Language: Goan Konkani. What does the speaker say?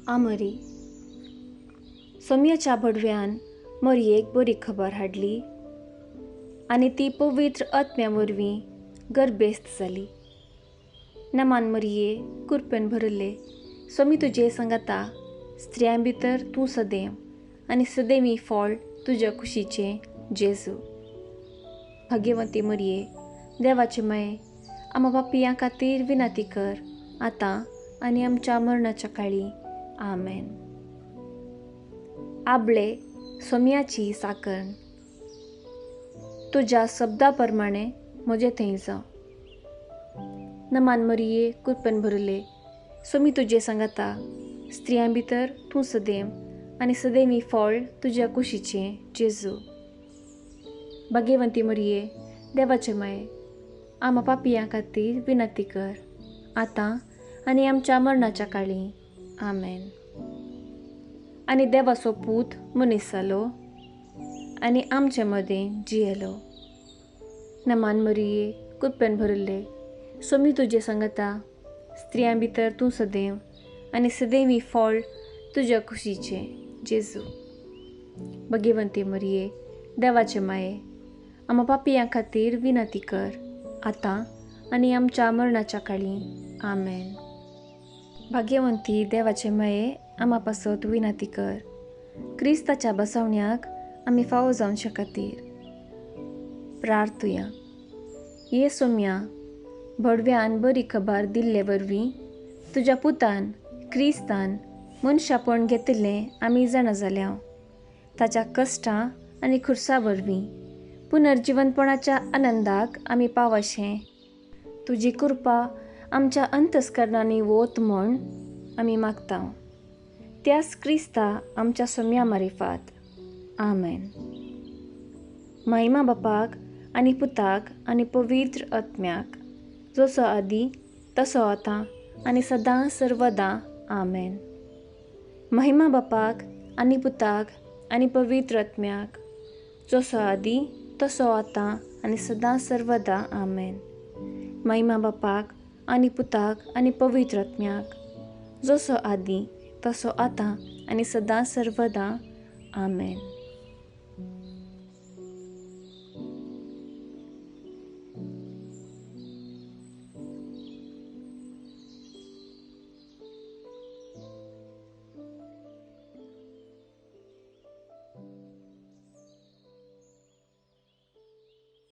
आमरी सोम्याच्या भडव्यान मरयेक बरी खबर हाडली आनी ती पवित्र आत्म्या वरवीं गर्भेस्त जाली. नमान मरये, कुरपेन भरिल्ले, सोमी तुजे सांगाता, स्त्रियां भितर तूं सदैव आनी सदैवी फळ तुज्या कुशीचें जेजू. भाग्यवंती मरये, देवाचे माये, आमा पापयां खातीर विनंती कर आतां आनी आमच्या मरणाच्या काळी. आमेन. आबळे सोम्याची साकरण. तुज्या शब्दा प्रमाणे म्हजें थंय जावं. नमान मरये, कुरपेन भरिल्ले, सोमी तुजे सांगाता, स्त्रियां भितर तूं सदैव आनी सदैवी फळ तुज्या कुशीचें जेजू. भाग्यवंती मरये, देवाचे माये, आमा पापयां खातीर विनंती कर आतां आनी आमच्या मरणाच्या काळी. आमेन. आनी देवाचो पूत मनीस जालो आनी आमचे मदें जियेलो. नमान मरये, कुरपेन भरिल्ले, सोमी तुजे सांगाता, स्त्रियां भितर तूं सदैव आनी सदैवी फळ तुज्या कुशीचें जेजू. भाग्यवंती मरये, देवाचे माये, आमा पापयां खातीर विनंती कर आतां आनी आमच्या मरणाच्या काळी. आमेन. भाग्यवंती देवाचे माये, आमा पासत विनंती कर क्रिस्ताच्या बसवण्याक आमी फावो जावचे खातीर. प्रार्थुया. ये सोम्या, भडव्यान बरी खबर दिल्ले वरवीं तुज्या पुतान क्रिस्तान मनशापण घेतिल्लें आमी जाणा जाल्या. ताच्या कश्टां आनी खुर्सा वरवीं पुनर्जिवनपणाच्या आनंदाक आमी पावशें तुजी कृपा आमच्या अंतस्करणांनी वत म्हूण आमी मागता. त्याच क्रिस्ता आमच्या सोम्या मारिफात. आमेन. महिमा बापाक आनी पुताक आनी पवित्र आत्म्याक, जसो आदी तसो आतां आनी सदां सर्वदां. आमेन. महिमा बापाक आनी पुताक आनी पवित्र आत्म्याक, जसो आदी तसो आतां आनी सदां सर्वदां. आमेन. महिमा बापाक आनी पुताक आनी पवित्र आत्म्याक, जसो आदी तसो आतां आनी सदां सर्वदां. आमेन.